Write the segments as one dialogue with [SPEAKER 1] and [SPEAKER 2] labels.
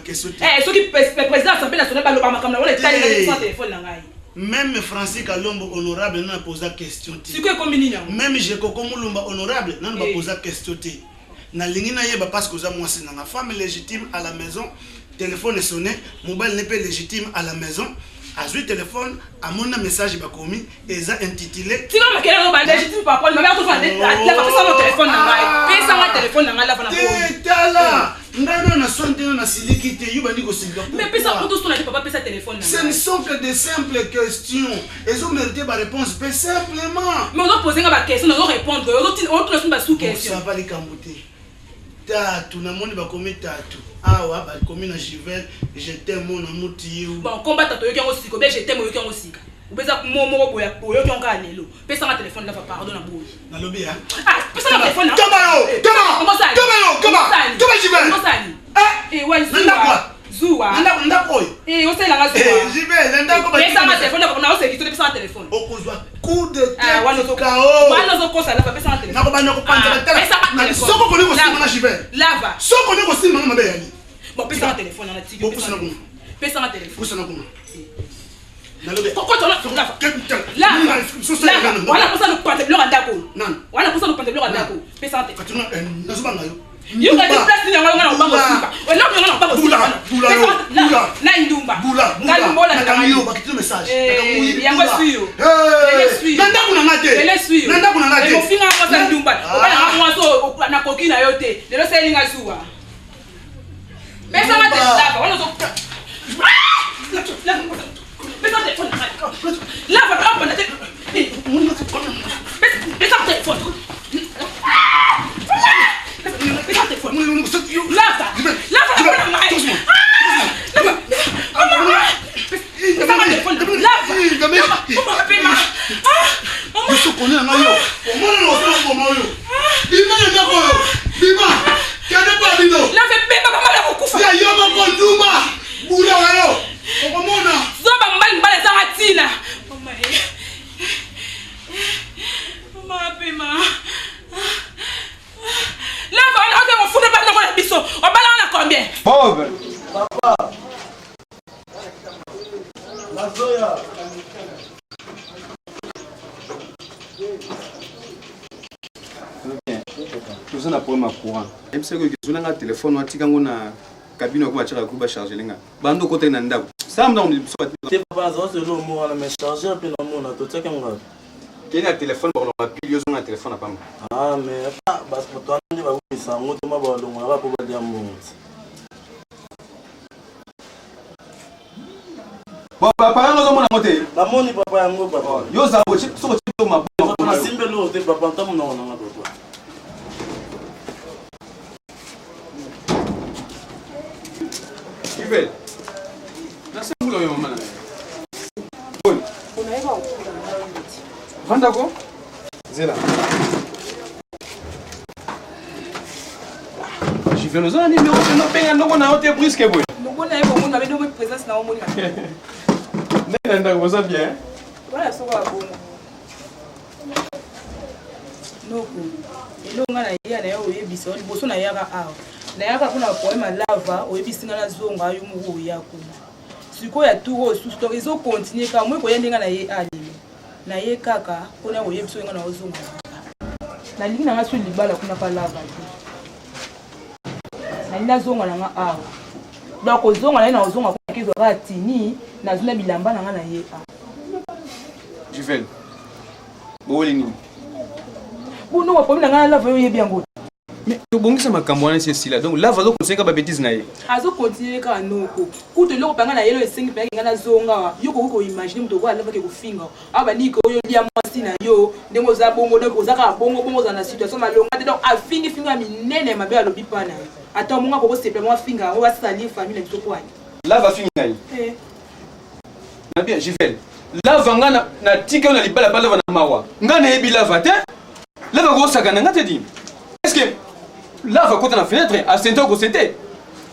[SPEAKER 1] question te.
[SPEAKER 2] Eh, soki président assemblée nationale baloba makambo na wana etali ngai sans téléphone na ngai.
[SPEAKER 1] Même Francis Kalombo honorable nana posa question te.
[SPEAKER 2] Sikoyo ekomi nini yango?
[SPEAKER 1] Même Jekoko Mulumba honorable nana ba
[SPEAKER 2] Eh.
[SPEAKER 1] posa question te. Nalingi nayeba parce que oza mwasi nanga femme légitime à la maison téléphone esonne mobali ne mpe légitime à la maison azwi téléphone amoni na message bakomi eza intitulé
[SPEAKER 2] Tika makelele oyo ba légitime papa mabe azofa lava pesa nga téléphone na ngai. Pesa nga téléphone na ngai lava na
[SPEAKER 1] te
[SPEAKER 2] komi.
[SPEAKER 1] tala ngai nano nasoni te nano nasiliki te yo bandi kosilika
[SPEAKER 2] Mais pesa kutu sona te papa pesa téléphone na
[SPEAKER 1] ce ne
[SPEAKER 2] ngai.
[SPEAKER 1] sont que des simples questions ezomérite baréponse mpe simplement
[SPEAKER 2] Mais ozo poser nga ba question nazo répondre ozo tuna soni ba sous question.
[SPEAKER 1] ça va likambo te tatu namoni bakomi tatu awa bakomi na Juvel je t'aime mon amour tiyu
[SPEAKER 2] Bon combat tata oyoki yango sika obe je t'aime oyoki yango sika. Obeza mo moko boya oyoki yango kaka lelo. Pesa nga téléphone lava pardon na boyi.
[SPEAKER 1] nalobi ya
[SPEAKER 2] Ah, pesa nga téléphone na.
[SPEAKER 1] Kaba yo
[SPEAKER 2] Eh,
[SPEAKER 1] kaba
[SPEAKER 2] Ngosali.
[SPEAKER 1] kaba yo kaba
[SPEAKER 2] Ngosali.
[SPEAKER 1] kaba Juvel
[SPEAKER 2] Ngosali.
[SPEAKER 1] Eh
[SPEAKER 2] Eh, wa
[SPEAKER 1] na ndako
[SPEAKER 2] zuwa.
[SPEAKER 1] wa
[SPEAKER 2] Zuwa.
[SPEAKER 1] na ndako ndako oyo
[SPEAKER 2] Eh, osalelanga
[SPEAKER 1] Eh,
[SPEAKER 2] zuwa.
[SPEAKER 1] Juvel na ndako
[SPEAKER 2] Pesa nga téléphone na oseki to pesa nga téléphone.
[SPEAKER 1] okozwa coup de
[SPEAKER 2] Ah, wana
[SPEAKER 1] tête
[SPEAKER 2] ozo
[SPEAKER 1] kao
[SPEAKER 2] wana ozokosa lava pesa nga téléphone.
[SPEAKER 1] nakobanda kopanza
[SPEAKER 2] Ah,
[SPEAKER 1] batala
[SPEAKER 2] pesa nga téléphone.
[SPEAKER 1] soko okoni kosimba
[SPEAKER 2] Lava.
[SPEAKER 1] na Juvel
[SPEAKER 2] Lava.
[SPEAKER 1] soko okoni kosimba nga mabe yali
[SPEAKER 2] Bon, pesa nga téléphone na tiki.
[SPEAKER 1] Bon, pusana kuna.
[SPEAKER 2] Pesa nga téléphone.
[SPEAKER 1] pusana kuna nalobi
[SPEAKER 2] Kokota wana lava. Lava. Lava. Wana posa lopanza biloko ya ndako.
[SPEAKER 1] Nani?
[SPEAKER 2] Wana posa lopanza biloko ya ndako. Pesa nga téléphone.
[SPEAKER 1] nazobanga yo
[SPEAKER 2] Yo ka place nini yango nga na kobango sika. Eloko yango na kobango
[SPEAKER 1] Bula,
[SPEAKER 2] sika.
[SPEAKER 1] bula yo, bula.
[SPEAKER 2] Na ndumba.
[SPEAKER 1] bula
[SPEAKER 2] Ngai ndumba olanda
[SPEAKER 1] nakangi yo
[SPEAKER 2] ngai.
[SPEAKER 1] bakiti message
[SPEAKER 2] Eh,
[SPEAKER 1] Nakangi moyibi,
[SPEAKER 2] yango
[SPEAKER 1] bula.
[SPEAKER 2] eswi yo.
[SPEAKER 1] Eh,
[SPEAKER 2] Lelo eswi yo.
[SPEAKER 1] na ndako na nga te
[SPEAKER 2] Lelo eswi yo.
[SPEAKER 1] na ndako na nga te
[SPEAKER 2] Eh, mofinga nga mwasi ya ndumba.
[SPEAKER 1] Ah.
[SPEAKER 2] Obala nga mwasi oyo nakoki na yo te. Lelo osali nga zuwa. Pesa nga te lava wana ozo Ah! Lava, pesa nga téléphone na ngai. Lava, lava, te. Eh, pesa pesa nga téléphone. Ah! Pesa nga téléphone. Lava, lava, lava na ngai. Ah! Lava. Mama, ah! Pesa nga téléphone. Lava. Lava. Mama, pema. Ah! Mama.
[SPEAKER 1] biso koni na ngai yo omona na osala koboma oyo bima na ndako oyo bima kende mpo ya bino
[SPEAKER 2] Lava, pema, mama na kokufa.
[SPEAKER 1] ya yo moko ndumba bula na yo okomona
[SPEAKER 2] zoba mobali mobali ezanga ntina mama eh. mama pema lava wana oke mofunda bandako na biso obalanga na combien
[SPEAKER 3] Bob
[SPEAKER 4] Nazoya.
[SPEAKER 3] toza na problème ya courant yebisaki oyo ezwi nanga telefone watika yango na cabine wako batiaka ku bachargele nga bando okotaki na ndako sala ndako biso
[SPEAKER 4] Te papa nazala selo omona wana mais chargeur mpe namona totiaki yango wapi?
[SPEAKER 3] kei na telefone bakolonga pili ozonga na telefone na pamba
[SPEAKER 4] Ah mais ah, bato wana nde bakomisa yango te mwa balongolaka mpo balia mbongo te.
[SPEAKER 3] bon papa yango ozomona yango te
[SPEAKER 4] Namoni papa yango papa.
[SPEAKER 3] yo ozala soki otie maboko
[SPEAKER 4] Nasimbi eloko te papa ntango monoko nanga papa.
[SPEAKER 3] Yvette, nasengula oyo mama na ngai. Boni. Vanda ko? Zela. Jivel oza na nimero te nobenga ndoko na yo te briske boye.
[SPEAKER 2] longo na ye bomoni mabe ndongo présence na omoni
[SPEAKER 3] Ndenge na ndako oza bien.
[SPEAKER 2] wana soko ya bongo noko eloko nga na ya na yo oyebisa yo liboso nayaka awa nayaka mpona problème ya lava oyebisi nga nazonga yo moko oya kuna sikoyo ya tour oyo susu donc ezocontinue kaka moi koya ndenge na ye alelo naye kaka mpona koyebisa oyo nga na ozonga nalingi nanga so libala kuna pa lava te nalingi nazonga nanga awa donc kozonga naye na kozonga kuna kezwa kaka tini nazwi na bilamba na nga na ye awa
[SPEAKER 3] Jivel. Boweli nini?
[SPEAKER 2] buno baproblème na ngai na lava yo oyebi yango
[SPEAKER 3] Mais tobongisa makambo wana esi esila. Donc lava azokontinue kaka babêtise na ye.
[SPEAKER 2] azokontinue kaka noko kutu eloko mpenga na yelo esengi mpenga ngai nazonga awa yo koki koimagine moto okoya alavaki kofinga awa bandiki oyo lia mwasi na yo ndenge oza bongo donc oza kaka bongo bongo ozala na situation malonga te donc afingi finga ya minene ya mabe alobi mpa na yo ata omonga kokosepela mwa afinga yango basalir famille na biso kwani
[SPEAKER 3] Lava afingi ngai. Na bien Jivel. Lava nga na natika yo na libala pa lava na mawa. Nga nayebi lava te. Lava kosaka na nga te di. Est-ce que lava kota na fenêtre asente okosente?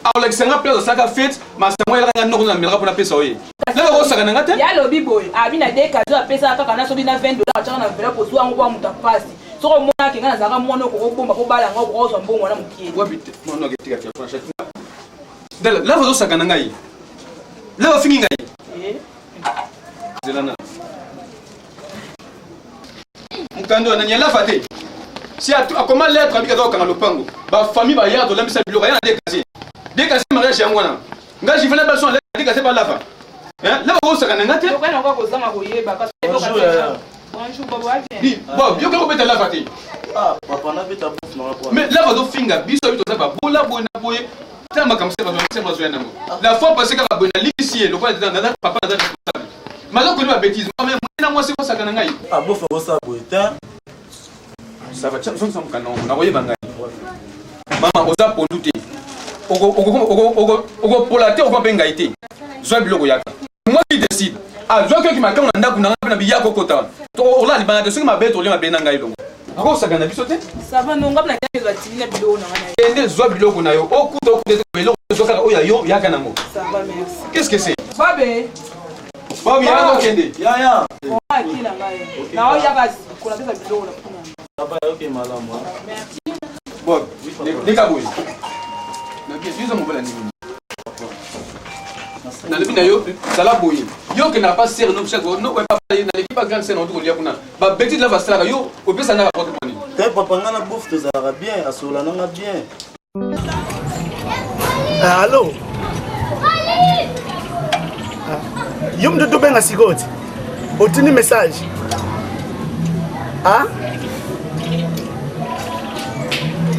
[SPEAKER 3] Akolakisa nga place asalaka fete masango ayelaka nga noko na melaka mpona apesa oye. Lava kosaka na nga te.
[SPEAKER 2] Ya lobi boye abi na de kazo apesaka kaka na soki na 20 dollar atiaka na enveloppe ozwa yango mpo moto apasi soki omonaki ngai nazalaka mwana okoki obomba mpo bala yango okoki ozwa mbongo wana mokie
[SPEAKER 3] Wapi te? Non non tika telefone. Dala, lava ozosaka na ngai. Lava afingi ngai.
[SPEAKER 2] Eh.
[SPEAKER 3] Zela na. Mokando ya nani ya lava te. Si akoma lettre abika aza kokanga lopango. Ba famille ba yaka tolambisa biloko aya na décasé. Décasé mariage yango wana. Ngai je venais baso na décasé ba lava. Hein? Lava ozosaka na ngai te.
[SPEAKER 2] Lokola nakoka kozanga koyeba kasi
[SPEAKER 4] Bonjour, yaya.
[SPEAKER 2] Bonjour, Bobo, bien.
[SPEAKER 3] Di, Bob, yo kaka obeta lava te.
[SPEAKER 4] Ah, papa nabeta bof nanga po.
[SPEAKER 3] Mais lava azofinga biso biso toza babola boye na boye. Tala makambo se bazo se bazo ya nango. La fois passée kaka boye nalisi ye lokola naza naza papa naza responsable. Mais azo koni ba bêtises. Mais mwana mwasi kosaka na ngai.
[SPEAKER 4] Ah, bof akosala boye te.
[SPEAKER 3] Ça va, tiens, zongisa mokanda wango nakoyeba ngai. Mama oza pondu te. Okopola te okoma mpe ngai te. Zwa biloko yaka. Moi qui décide. Azwaki oki makango na ndako na ngai mpe na biya kokota. Olala libanda te soki mabe tolia mabe na ngai longo. Akosaka na biso te.
[SPEAKER 2] Ça va, non, ngam na kende zwa tini na biloko na ngai.
[SPEAKER 3] Kende zwa biloko na yo. Okuta okuta biloko zwa kaka oyo ya yo yaka nango.
[SPEAKER 2] Ça va, merci.
[SPEAKER 3] Qu'est-ce que c'est?
[SPEAKER 2] Babe.
[SPEAKER 3] Babe yaka okende.
[SPEAKER 4] Yaya.
[SPEAKER 2] Oa ki na ngai. Na oyo yaka kola pesa biloko na kuna.
[SPEAKER 4] Papa yoke malamu.
[SPEAKER 2] Merci.
[SPEAKER 3] Bob, leka boye. Na bien, yo mobala nini? Nalobi na yo zala boye. Yo okendaka pa sere no chaque no papa naleki pa grande sere na otokolia kuna. Ba bêtise la basalaka yo opesa nga rapport mpo nini?
[SPEAKER 4] Te papa nga na bof tozalaka bien, asola nanga bien.
[SPEAKER 1] Allo. Yo moto tobenga sikoyo ti. Otindi message. Ah?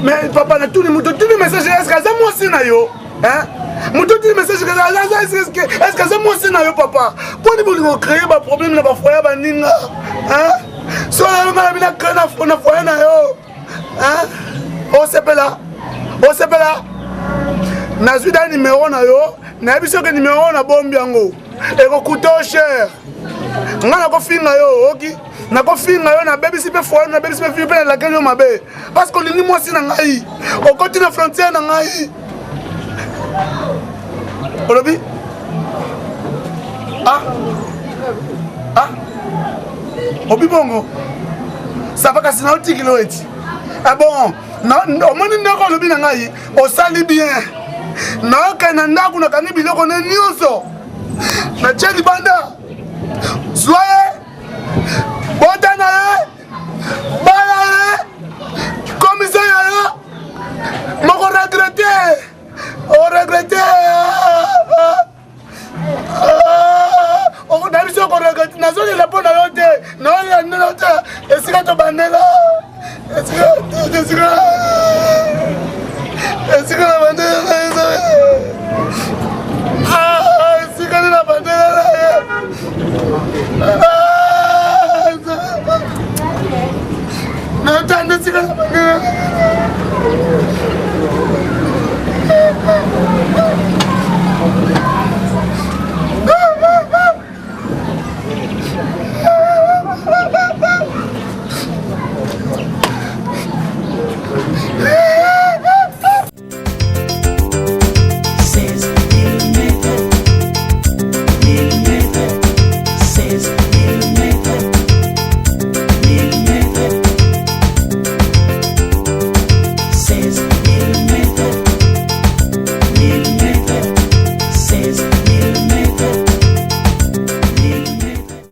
[SPEAKER 1] Mais papa natuni moto otindi message est-ce que aza mwasi na yo? Hein? Moto otindi message est-ce que aza mwasi na yo papa? Mpo nini bolingo ocreye ba problème na ba foyer baninga? Hein? Soki nga na bina creye na foyer na yo. Hein? Osepela. Osepela. Nazwi da numero na yo, nayebi soki numero nabombi yango. Ekokuta yo cher. Nga nakofinga yo, oki? Nakofinga yo, nabebisi mpe foyer, nabebisi mpe mpe nalakeli yo mabe. Parce que olingi mwasi na ngai. Okoti na frontière na ngai. Olobi? Ah? Ah? Obi bongo? Ça va kasi naotikila oyo eti. Ah bon, omoni ndako olobi na ngai, osali bien. Naokende na ndako nakangi biloko ne nyonso. Natie libanda. Zwa ye. Bota na ye. Bala ye. Komisa ya yo. Moko regrete. Oregrete. Na biso koregrete nazolela mpo na yo te naolela ndelo te esika tobandela esika esika.